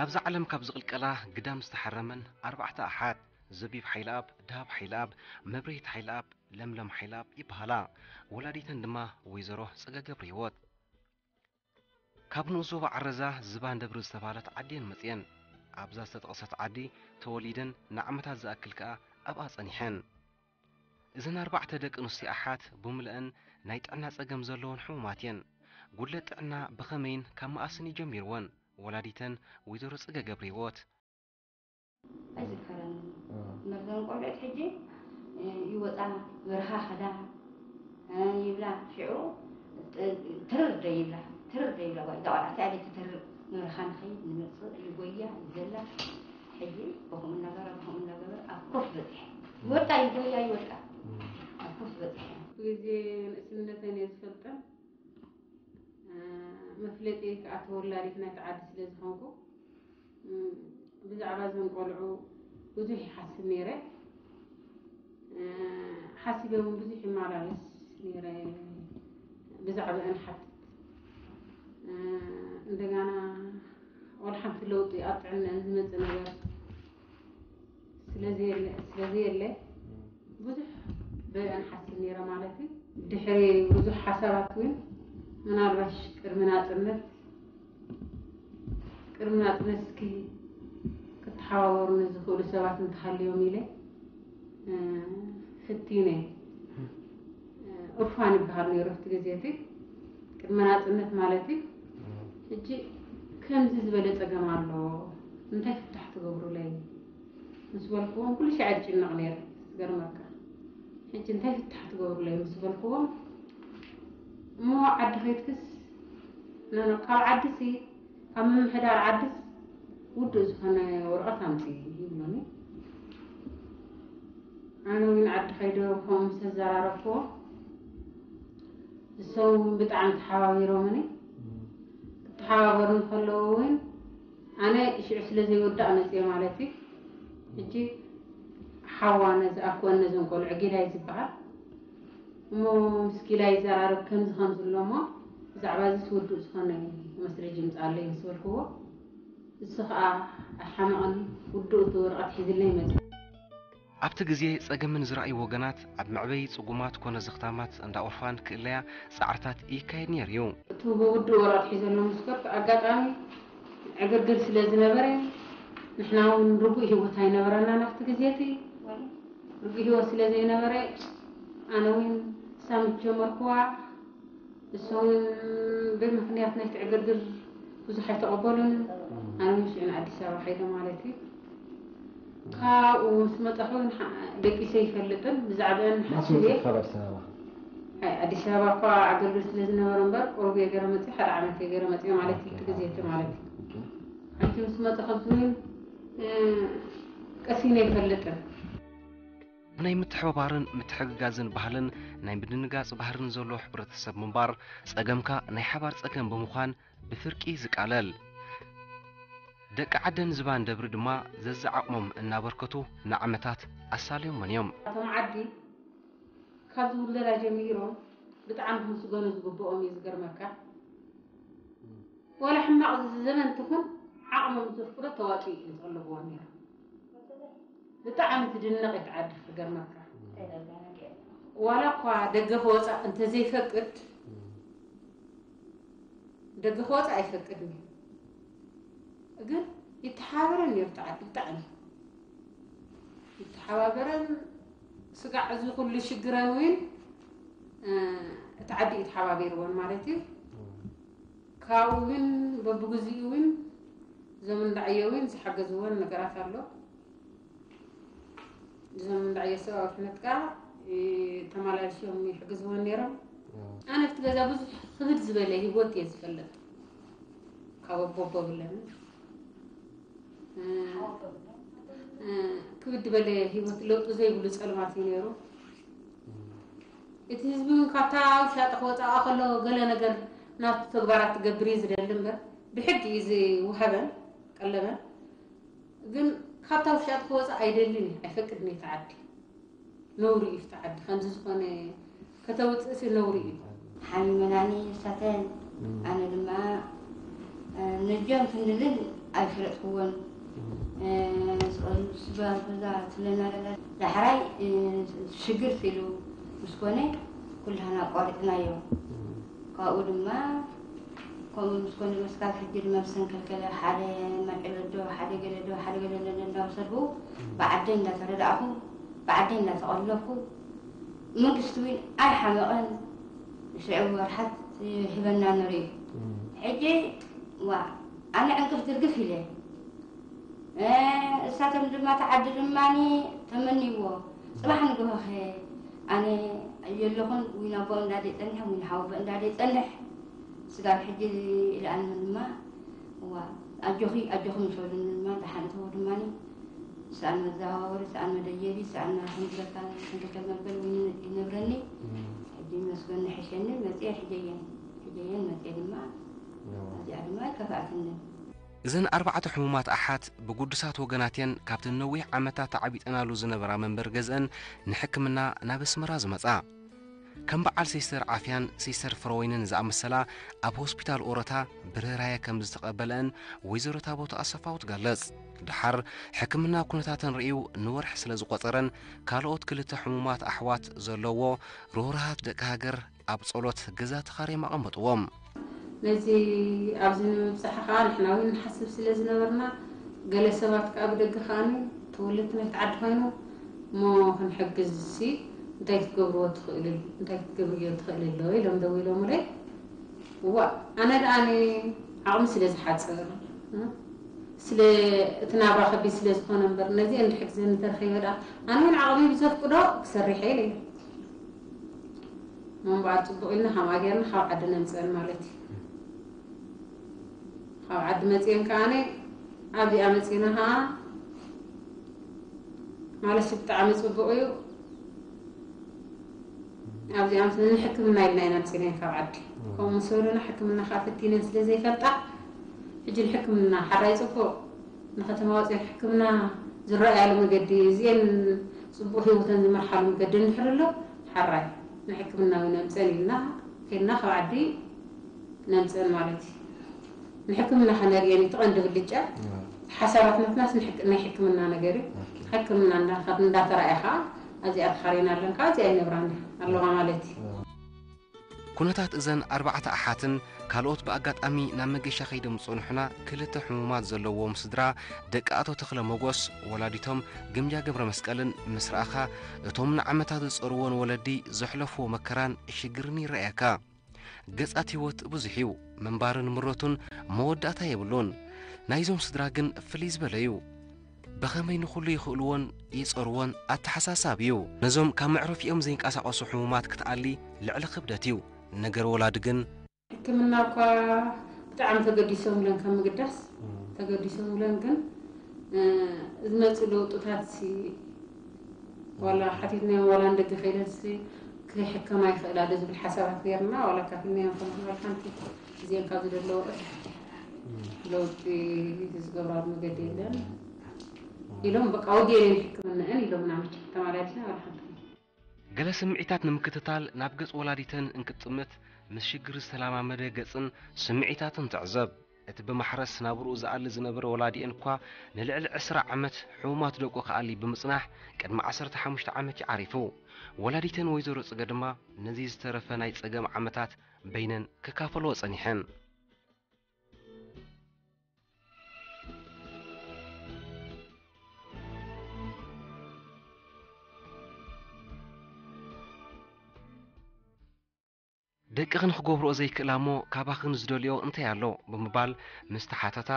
ኣብዛ ዓለም ካብ ዝቕልቀላ ግዳም ዝተሓረመን ኣርባዕተ ኣሓት፣ ዘቢብ ሓይለኣብ፣ ደሃብ ሓይለኣብ፣ መብርሂት ሓይለኣብ፣ ለምለም ሓይለኣብ ይበሃላ። ወላዲተን ድማ ወይዘሮ ጽገ ገብረህይወት። ካብ ንኡስ ዞባ ዓረዛ ዝባን ደብሪ ዝተባህለት ዓዲ እየን መጺኤን። ኣብዛ ዝተጠቕሰት ዓዲ ተወሊደን ንዓመታት ዝኣክል ከኣ ኣብኣ ጸኒሐን። እዘን ኣርባዕተ ደቂ ኣንስትዮ ኣሓት ብምልአን ናይ ጥዕና ጸገም ዘለወን ሕሙማት እየን። ጉድለት ጥዕና ብኸመይን ካብ መኣስን እዩ ጀሚርወን? ወላዲተን ወይዘሮ ጽገ ገብረህይወት። ኣይዝከረኒ። እምበር እዘን ቆልዑት ሕጂ ይወፃ፣ በረኻ ከዳ ይብላ። ሽዑ ትርር ዶ ይብላ፣ ትርር ዶ ይብላ። እዛ ቆልዓ እዚኣ ደይ ትተርር፣ ንበረኻ ንኸይድ ንመፅእ፣ ይጎያ ይዘላ። ሕጂ ብኸምኡ እናገበራ ብኸምኡ እናገበራ ኣብ ኮፍ በፂሐ፣ ይወድቃ ይጎያ ይወድቃ፣ ኣብ ኮፍ በፂሐ። ግዜ ንእስነተን እየ ዝፈልጠን። መፍለጢ ከዓ ተወላዲት ናይቲ ዓዲ ስለ ዝኾንኩ ብዛዕባ እዞም ቆልዑ ብዙሕ ይሓስብ ነይረ። ሓሲበ እውን ብዙሕ ይመላለስ ነይረ ብዛዕባአን ሓትት። እንደገና ወላ ሓንቲ ለውጢ ኣብ ጥዕናአን ዝመፅእ ነገር ስለዘየለ ብዙሕ በአን ሓስብ ነይረ ማለት እዩ። ድሕሪ ብዙሕ ሓሳባት እውን ምናልባሽ ቅድሚ ናፅነት ቅድሚ ናፅነት እስኪ ክተሓባበሩኒ ዝኽእሉ ሰባት እንተሃልዮም ኢለ ፍቲነ። ኡርፋን ይበሃል ነይሩ ኣብቲ ግዜ እቲ ቅድሚ ናፅነት ማለት እዩ። ሕጂ ከምዚ ዝበለ ፀገም ኣሎ እንታይ ፍታሕ ትገብሩለይ ምስ በልክዎም ኩሉ ሻዕ ዝጭነቕ ነይረ ዝገርመካ። ሕጂ እንታይ ፍታሕ ትገብሩለይ ምስ በልክዎም እሞ ዓዲ ከይድክስ ኖኖ ካብ ዓድሲ ካብ ምምሕዳር ዓድስ ውዱእ ዝኾነ ወረቐት ኣምፂ ይብሉኒ። ኣነ እውን ዓዲ ከይደ ከምኡ ምስ ኣዘራረብክዎ እሶም እውን ብጣዕሚ ተሓባቢሮምኒ። ክተሓባበሩ እንከለዉ እውን ኣነ ሽዑ ስለ ዘይወዳእ መፅየ ማለት እዩ። ሕጂ ሓዋ ነዚ ኣክወን ነዞም ቆልዑ ጊላይ ዝበሃል እሞ ምስ ጊላይ ይዘራረብ ከምዚ ከምዚ ኣሎ እሞ ብዛዕባ እዚ ውዱእ ዝኾነ መስረጂ ይምፅኣለይ ምስ በልክዎ እሱ ከዓ ኣይሓመቐን ውዱእ እቲ ወረቐት ሒዝለይ መፅእ። ኣብቲ ግዜ ጸገመን ዝረኣዩ ወገናት ኣብ መዕበዪ ጽጉማት ኮነ ዘኽታማት እንዳ ኦርፋን ክእለያ ጻዕርታት ይካየድ ነይሩ እዩ። እቲ ብውድእ ወረቐት ሒዘሎም ዝከድኩ ኣጋጣሚ ዕግርግር ስለ ዝነበረ ንሕና እውን ርጉእ ህይወት ኣይነበረናን ኣብቲ ግዜ እቲ ርጉእ ህይወት ስለ ዘይነበረ ኣነ እውን ሳሚት ጀመርክዋ። እሶም እውን ብምኽንያት ናይቲ ዕግርግር ብዙሕ ኣይተቐበሉን። ኣነ እውን ሽዑ ንኣዲስ ኣበባ ከይደ ማለት እዩ። ካብኡ ምስ መፀኹ እውን ደቂሰ ይፈልጥን ብዛዕባአን ሓሲበ። ኣዲስ ኣበባ እኳ ኣገልግል ስለ ዝነበረ እምበር ቁሩብ እየ ገይረ መፅየ፣ ሓደ ዓመት እየ ገይረ መፅየ ማለት እዩ። እቲ ግዜ እቲ ማለት እዩ። ሓንቲ ምስ መፀኹ እውን ቀሲነ ይፈልጥን። ናይ ምትሕብባርን ምትሕግጋዝን ባህልን ናይ ምድንጋጽ ባህርን ዘለዎ ሕብረተሰብ ምንባር፣ ጸገምካ ናይ ሓባር ጸገም ብምዃን ብፍርቂ ዝቃለል። ደቂ ዓደን ዝባን ደብሪ ድማ ዘዝዓቕሞም እናበርከቱ ንዓመታት ኣሳልዮመን እዮም። እቶም ዓዲ ካብ ዝውለዳ ጀሚሮም ብጣዕሚ ክምስገኑ ዝግብኦም እዩ ዝገርመካ። ዋላ ሕማቕ ዘመን ትኹን ዓቕሞም ዘፍቅዶ ተዋፂኡ እዩ ዝቕልብዎ ነይሩ። ብጣዕሚ ትድነቕ እያ ዓዲ ክገርመካ። ዋላ እኳ ደገ ክወፃእ እንተዘይፈቅድ ደገ ክወፃእ ኣይፈቅድን እዩ። ግን ይተሓባበረን ነይሩ እቲ ዓዲ ብጣዕሚ ይተሓባበረን ስጋዕ እዚ ኩሉ ሽግረን እውን እቲ ዓዲ እዩ ተሓባቢርወን ማለት እዩ። ካብኡ እውን በብግዚኡ እውን እዞም እንዳዕዮ እውን ዝሓገዝወን ነገራት ኣሎ። እዞም እንዳዕዮ ሰብኣዊ ኩነት ከዓ ተመላልሾም ይሕግዝወን ነይሮም። ኣነ ኣብቲ ገዛ ብዙሕ ክብድ ዝበለ ህይወት እየ ዝፈልጥ ካብ ኣቦቦ ብለኒ ክብድ ዝበለ ህይወት ለውጢ ዘይብሉ ፀልማት እዩ ነይሩ። እቲ ህዝቢ እውን ካብታ ውሻጠ ክወፃኣ ከሎ ገለ ነገር ናቱ ተግባራት ትገብር እዩ ዝደሊ እምበር ብሕጊ እዩ ዝወሃበን ቀለበን። ግን ካብታ ውሻጠ ክወፃእ ኣይደልን እዩ፣ ኣይፈቅድን እዩ። እቲ ዓዲ ነውሪ እዩ፣ እቲ ዓዲ ከምዚ ዝኾነ ከተውፅእሲ ነውሪ እዩ። ሓሚመናኒ ንሳተን ኣነ ድማ ነጆም ክንድልን ኣይፈለጥኩዎን። ስበዛ ትብለና ዘላ ዳሕራይ ሽግር ኢሉ ምስ ኮነ ኩላህና ኣቋሪፅናዮ። ካብኡ ድማ ከምኡ ምስ ኮነ መስካብ ሕጂ ድማ ብሰንከልከለ ሓደ ማጨለዶ ሓደ ገለዶ ሓደ ገለዶ እንዳወሰድኩ ብዓደይ እንዳተረዳእኩ ብዓደይ እንዳተቐለብኩ መንግስቲ እውን ኣይሓመቐን። ሽዑ ወርሓት ይህበና ነሩ እዩ። ሕጂ ዋ ኣነ ዕንቅፍ ድርግፍ ኢለ እሳቶም ድማ ተዓዲ ድማኒ ተመንይዎ ፅባሕ ንግሆኸ ኣነ የለኹን ዊና ቦ እንዳደ ፀንሐ ዊና ሓወቦ እንዳደ ፀንሕ ስጋብ ሕጂ ኢልኣኒ ድማ እዋ ኣጆኺ ኣጆኺ ምስ በሉኒ ድማ ደሓን እተዎ ድማኒ ሰኣን መዘዋወሪ ሰኣን መደየቢ ሰኣን መራሕምዝበካ ክንደከል መበል ዊኒ ይነብረኒ ሕጂ መስገን ንሕሸኒ መፅየ ሕጀየን ሕጀየን መፅየ ድማ እዚኣ ድማ ኣይከፍኣትንን። እዘን ኣርባዕተ ሕሙማት ኣሓት ብጉዱሳት ወገናትየን ካብቲ ነዊሕ ዓመታት ተዓቢጠናሉ ዝነበራ መንበሪ ገዝአን ንሕክምና ናብ ኣስመራ ዝመጻ። ከም በዓል ሲስተር ዓፍያን ሲስተር ፍረወይንን ዝኣመሰላ ኣብ ሆስፒታል ኦሮታ ብርህራየ ከም ዝተቐበለአን ወይዘሮ ታቦት ኣሰፋው ትገልጽ። ደሓር ሕክምና ኩነታተን ርእዩ ንወርሒ ስለ ዝቖጸረን ካልኦት ክልተ ሕሙማት ኣሕዋት ዘለዎ ርህሩሃት ደቂ ሃገር ኣብ ጸሎት ገዛ ተኻርዮም ኣቐመጥዎም። ነዚ ኣብዚ ንምብጻሕ ከኣ ንሕና እውን ንሓስብ ስለ ዝነበርና፣ ገለ ሰባት ከኣ ብደገ ከኣ ተወለድቲ ናይቲ ዓዲ ኮይኑ፣ እሞ ክንሕግዝ ሲ እንታይ ክትገብርዎ ትኽእሉ እንታይ ክትገብርዮ ትኽእል ኣሎ ኢሎም ደዊሎምለይ። እዋ ኣነ ደኣ ዓቕሚ ስለ ዝሓጽር ስለ እቲ ናብራ ከቢድ ስለ ዝኾነ እምበር ነዚአን ድሕግዘኒ ተረኺበ ደኣ ኣነ እውን ዓቕሚ ብዘፍቅዶ ክሰርሕ ኢለ እየ። መንባር ጽቡቕ ኢልና ከምኣ ጌርና ካብ ዓዲ ነምጽአን ማለት እዩ። ካብ ዓዲ መጽአን ከኣነ ኣብዚኣ መጺና ከኣ ማለት ብጣዕሚ ጽቡቕ እዩ። ኣብዚኣ ምስ ንሕክምና ኢልና ኢና መጺናን ካብ ዓዲ ከምኡ ምስ በሉና ሕክምና ከኣ ፈቲነን ስለ ዘይፈልጣ ሕጂ ንሕክምና ሓራይ ጽቡቕ ንከተማ ወጺአን ሕክምና ዝረኣያሉ መገዲ እዚአን ጽቡቕ ህይወተን ዝመርሓሉ መገዲ እንድሕር ኣሎ ሓራይ ንሕክምና እውን ኣምጸን ኢልና ከድና ካብ ዓዲ ነምጸን ማለት እዩ። ንሕክምና ከነርእየን እዩ እቲ ቀንዲ ብልጫ። ሓሳባት ናትናስ ናይ ሕክምና ነገር እዩ። ሕክምና እንዳተረኣየ ከዓ ኣብዚኣ ተኻሪና ኣለንካ ኣብዚኣ ይነብራን ኣለዋ ማለት እዩ። ኩነታት እዘን ኣርባዕተ ኣሓትን ካልኦት ብኣጋጣሚ ናብ መገሻ ከይዶም ዝጸንሑና ክልተ ሕሙማት ዘለዎም ስድራ ደቂ ኣቶ ተኽለ መጎስ ወላዲቶም ግምጃ ገብረ መስቀልን ምስ ረኣኻ እቶም ንዓመታት ዝጸርዎን ወለዲ ዘሕለፍዎ መከራን ሽግርን ይረኣየካ። ገጻት ህይወት ብዙሕ እዩ። ምንባርን ምረቱን መወዳእታ የብሉን። ናይዞም ስድራ ግን ፍልይ ዝበለ እዩ። ብኸመይ ንኹሉ ይኽእልዎን ይጸርዎን ኣተሓሳሳቢ እዩ። ነዞም ካብ መዕረፊኦም ዘይንቀሳቐሱ ሕሙማት ክትኣሊ ልዕሊ ክብደት እዩ። ነገር ወላዲ ግን ሕክምና እኳ ብጣዕሚ ተገዲሶም ብለን ካብ ምግዳስ ተገዲሶም ብለን ግን ዝመፁ ለውጥታት ዋላ ሓቲትናዮም ዋላ እንደገ ከይደንስ ክሕከማ ይኽእላ ዶ ዝብል ሓሳባት ነርና ዋላ ካፊልናዮም ከም ዝበልካ ንቲ እዚኦም ካብ ዝደለዎ ለውጢ ዝገብራሉ መገዲ የለን ኢሎም በቃ ወዲኤን ሕክምናአን ኢሎምና መቸም ተማላዲና ዋላ ሓንቲ ገለ ስምዒታት ንምክትታል ናብ ገጽ ወላዲተን እንክትጥምት ምስ ሽግር ዝተለማመደ ገጽን ስምዒታትን ትዕዘብ። እቲ ብማሕረስ ናብርኡ ዝኣሊ ዝነበረ ወላዲኤን እኳ ንልዕሊ ዕስራ ዓመት ሕሙማት ደቁ ክኣሊ ብምጽናሕ ቅድሚ ዓሰርተ ሓሙሽተ ዓመት እዩ ዓሪፉ። ወላዲተን ወይዘሮ ጽገ ድማ ነዚ ዝተረፈ ናይ ጸገም ዓመታት በይነን ክካፈልኦ ጸኒሐን። ደቅኽን ክገብርኦ ዘይክእላ እሞ ካባኽን ዝደልዮ እንታይ ኣሎ ብምባል ምስ ተሓተታ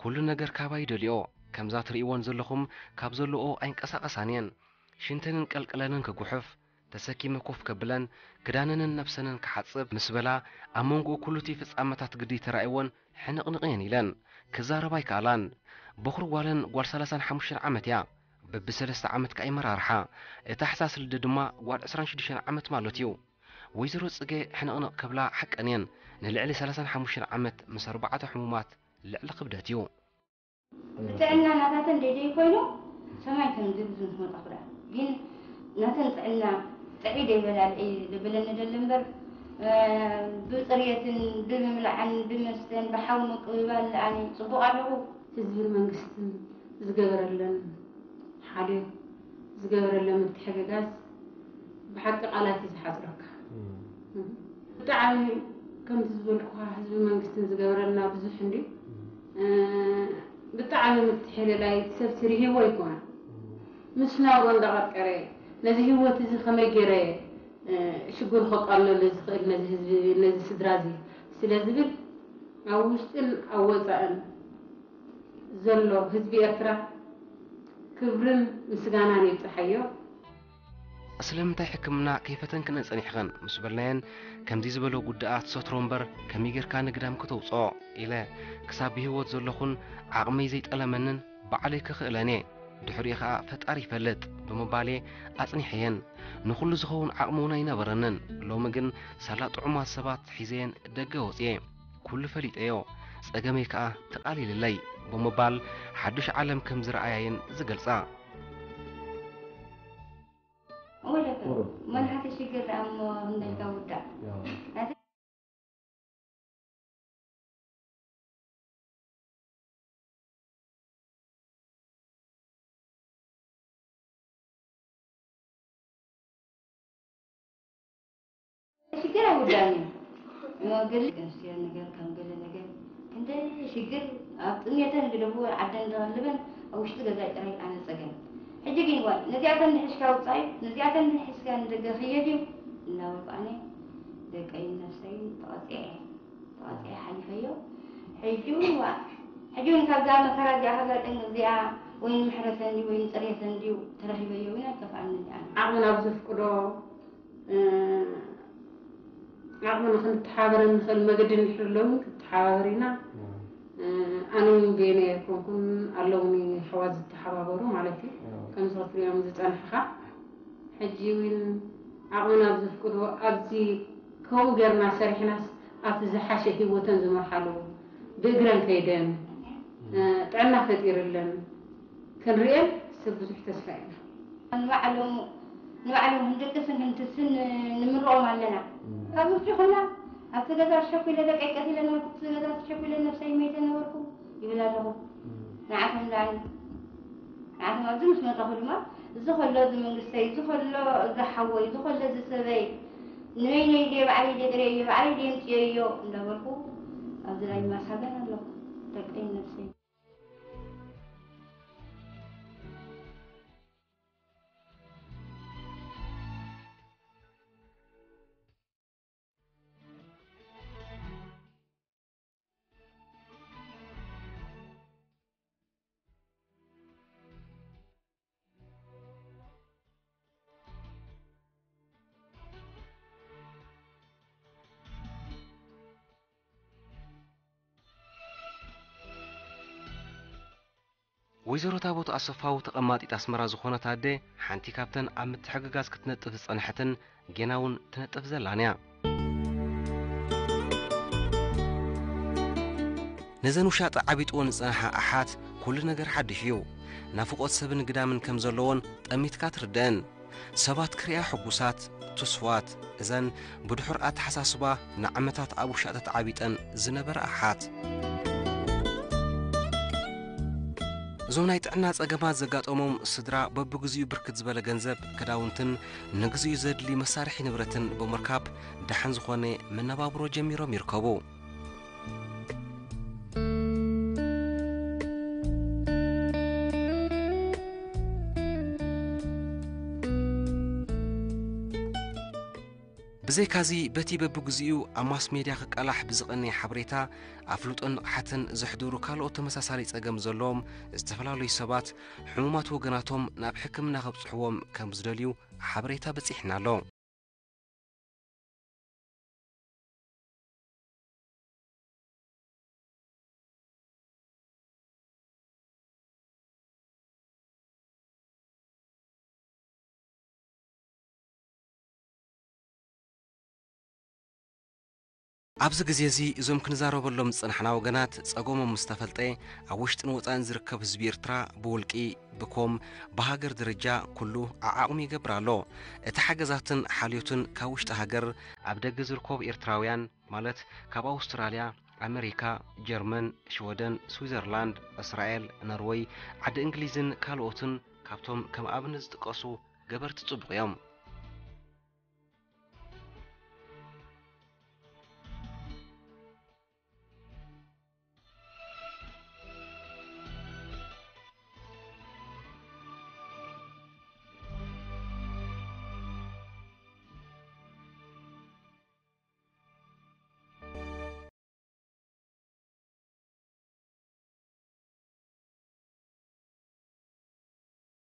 ኩሉ ነገር ካባይ ይደልዮ። ከምዛ ትርእይወን ዘለኹም ካብ ዘለኦ ኣይንቀሳቐሳን እየን። ሽንተንን ቀልቀለንን ክጉሕፍ፣ ተሰኪመ ኮፍ ከብለን፣ ክዳነንን ነብሰንን ክሓጽብ ምስ በላ ኣብ መንጎኡ ኩሉ እቲ ፍጻመታት ግዲ ተራእይወን ሕንቕንቕ እየን ኢለን። ክዛረባ ኣይከኣላን። በኹሪ ጓለን ጓል ሰላሳን ሓሙሽተን ዓመት እያ። በብሰለስተ ዓመት ከኣ ይመራርሓ። እታ ሕሳስ ልደ ድማ ጓል ዕስራን ሽዱሽተን ዓመት ማለት እዩ። ወይዘሮ ጽገ ሕንቕንቕ ክብላ ሓቀን እየን። ንልዕሊ ሰላሳን ሓሙሽተን ዓመት ምስ ኣርባዕተ ሕሙማት ልዕሊ ክብደት እዩ። ጥዕና ናታተን ደይደይ ኮይኑ ሰማይ ከም ዝብል ዝመጣ ክዳ ግን ናተን ጥዕና ጥዒ ደይበላል እዩ ዝብለኒ ደሊ እምበር ብፅርየትን ብምብላዕን ብመስተን ብሓዊ ምቅብባል ኣነ ፅቡቅ ኣለኹ። ህዝብን መንግስትን ዝገበረለን ሓልዮ፣ ዝገበረለን ምትሕግጋዝ ብሓቂ ቃላት እዩ ዝሓፅረካ። ብጣዕሚ ከምቲ ዝበልኩኻ ህዝብን መንግስትን ዝገበረልና ብዙሕ እንድዩ። ብጣዕሚ ምትሕልላይ፣ ሰብ ስሪህዎ ኣይኮነን። ምስ ናብሮ እንዳቐርቀረ፣ ነዚ ህይወት እዚ ከመይ ገይረ ሽጉር ከቃልለሉ ዝኽእል ነዚ ህዝቢ፣ ነዚ ስድራ እዚ ስለ ዝብል፣ ኣብ ውሽጥን ኣብ ወፃእን ዘሎ ህዝቢ ኤርትራ ክብርን ምስጋናን ይብፅሓዮ። ስለምንታይ ሕክምና ከይፈተንክን ጸኒሕኽን ምስ በልናየን፣ ከምዚ ዝበሎ ጉዳኣት ሰትሮ እምበር ከመይ ጌርካ ንግዳም ከተውጽኦ ኢለ ክሳብ ብህይወት ዘለኹን ዓቕመይ ዘይጠለመንን ባዕለይ ክኽእለን'የ፣ ድሕሪኡ ኸኣ ፈጣሪ ይፈልጥ ብምባል'የ ኣጽኒሐየን። ንኹሉ ዝኸውን ዓቕሚ እውን ኣይነበረንን። ሎሚ ግን ሳላ ጥዑማት ሰባት ሒዘየን ደገ ወጽየ። ኩሉ ፈሊጠዮ፣ ጸገመይ ከኣ ተቓሊልለይ ብምባል ሓድሽ ዓለም ከም ዝረኣያየን ዝገልጻ። ወለከ መን ሓተ ሽግር ደኣ እሞ እንዳልካ ውዳእ። ሽግር ኣይውዳእን እዩ። ገለ ኣንስትዮ ነገር ከም ገለ ነገር ክንደይ ሽግር ኣብ ጥሜተን ግደፍዎ ዓደን ዝቐልበን ኣብ ውሽጢ ገዛ ጥራይ ኣነ ጸገም። ሕጂ ግን ጓል ነዚኣተን ንሕሽካ ውጻኢ፣ ነዚኣተን ንሕሽካ ንደገ ክየድ እዩ እናበልኩ ኣነ ደቀይን ነብሰይን ተቐጺዐ እየ። ተቐጺዐ ሓሊፈዮ። ሕጂ እውን ዋ-፣ ሕጂ እውን ካብዛ መከራ እዚኣ ከጋጥም እዚኣ ወይ ንምሕረተን ድዩ ወይ ንጽሬተን ድዩ ተረኺበዮ እውን ኣይከፍኣንን እየ ኣነ። ዓቕምና ብዘፍቅዶ ዓቕሚ ንኽንተሓባበር እንኽእል መገዲ እንድሕር ኣሎ እውን ክትተሓባበር ኢና። ኣነ እውን በይነ ኣይኮንኩን፣ ኣለውኒ ኣሕዋት ዝተሓባበሩ ማለት እዩ። ከምዚ ክትሪኦም ዝጸናሕኻ ሕጂ እውን ዓቕምና ብዘፍቅዶ ኣብዚ ከምኡ ጌርና ሰሪሕናስ ኣብቲ ዝሓሸ ህይወተን ዝመርሓሉ ብእግረን ከይደን ጥዕና ፈጢርለን ክንርእየን ሰብ ብዙሕ ተስፋ ኢና። ንባዕሎም ንባዕሎም ክንድቅስን ክንትስን ንምርኦም ኣለና። ካብ ውሽጢ ኮይና ኣብቲ ገዛ ሸኩ ኢለ ደቀይ ቀቲለ ነበርኩ፣ ኣብቲ ገዛ ሸኩ ኢለ ነብሰይ መይተ ነበርኩ ይብል ኣለኹ። ንዓቶም ደኣ ንዓቶም ኣብዚ ምስ መጻኹ ድማ እዚ ከሎ እዚ መንግስተይ፣ እዚ ከሎ እዚ ሓወይ፣ እዚ ከሎ እዚ ሰበይ ንበይነይ ድየ ባዕለይ ድየ ጥረየዮ፣ ባዕለይ ድየ ምጽየዮ እንዳበልኩ ኣብዚ ላይ ማሳገን ኣለኹ ደቀይ ነብሰይ። ወይዘሮ ታቦት ኣሰፋው ተቐማጢት ኣስመራ ዝኾነት ኣደ፣ ሓንቲ ካብተን ኣብ ምትሕግጋዝ ክትነጥፍ ዝጸንሐትን ጌና እውን ትነጥፍ ዘላን እያ። ነዘን ውሻጠ ዓቢጥወን ዝጸንሓ ኣሓት ኩሉ ነገር ሓድሽ እዩ። ናፍቖት ሰብን ግዳምን ከም ዘለዎን ጠሚትካ ትርደአን። ሰባት ክሪኣ ሕጉሳት፣ ትስፉዋት፣ እዘን ብድሑር ኣተሓሳስባ ንዓመታት ኣብ ውሻጠ ተዓቢጠን ዝነበራ ኣሓት። እዞም ናይ ጥዕና ጸገማት ዘጋጠሞም ስድራ በብግዚኡ ብርክት ዝበለ ገንዘብ፣ ክዳውንትን ንግዚኡ ዘድሊ መሳርሒ ንብረትን ብምርካብ ደሓን ዝኾነ መነባብሮ ጀሚሮም ይርከቡ። ብዘይካዚ በቲ በብግዚኡ ኣብ ማስ ሜድያ ክቃላሕ ብዝቐነየ ሓበሬታ ኣፍልጦን ንቕሓትን ዘሕድሩ ካልኦት ተመሳሳሊ ጸገም ዘለዎም ዝተፈላለዩ ሰባት ሕሙማት ወገናቶም ናብ ሕክምና ከብጽሕዎም ከም ዝደልዩ ሓበሬታ በጺሕና ኣሎ። ኣብዚ ግዜ እዚ እዞም ክንዛረበሎም ዝጸናሕና ወገናት ጸገሞም ምስ ተፈልጠ፣ ኣብ ውሽጥን ወጻእን ዝርከብ ህዝቢ ኤርትራ ብውልቂ፣ ብኮም፣ ብሃገር ደረጃ ኩሉ ዓዓቕሚ ይገብር ኣሎ። እቲ ሓገዛትን ሓልዮትን ካብ ውሽጢ ሃገር ኣብ ደገ ዝርከቡ ኤርትራውያን፣ ማለት ካብ ኣውስትራልያ፣ ኣመሪካ፣ ጀርመን፣ ሽወደን፣ ስዊዘርላንድ፣ እስራኤል፣ ኖርወይ፣ ዓዲ እንግሊዝን ካልኦትን ካብቶም ከም ኣብነት ዝጥቀሱ ገበርቲ ጽቡቕ እዮም።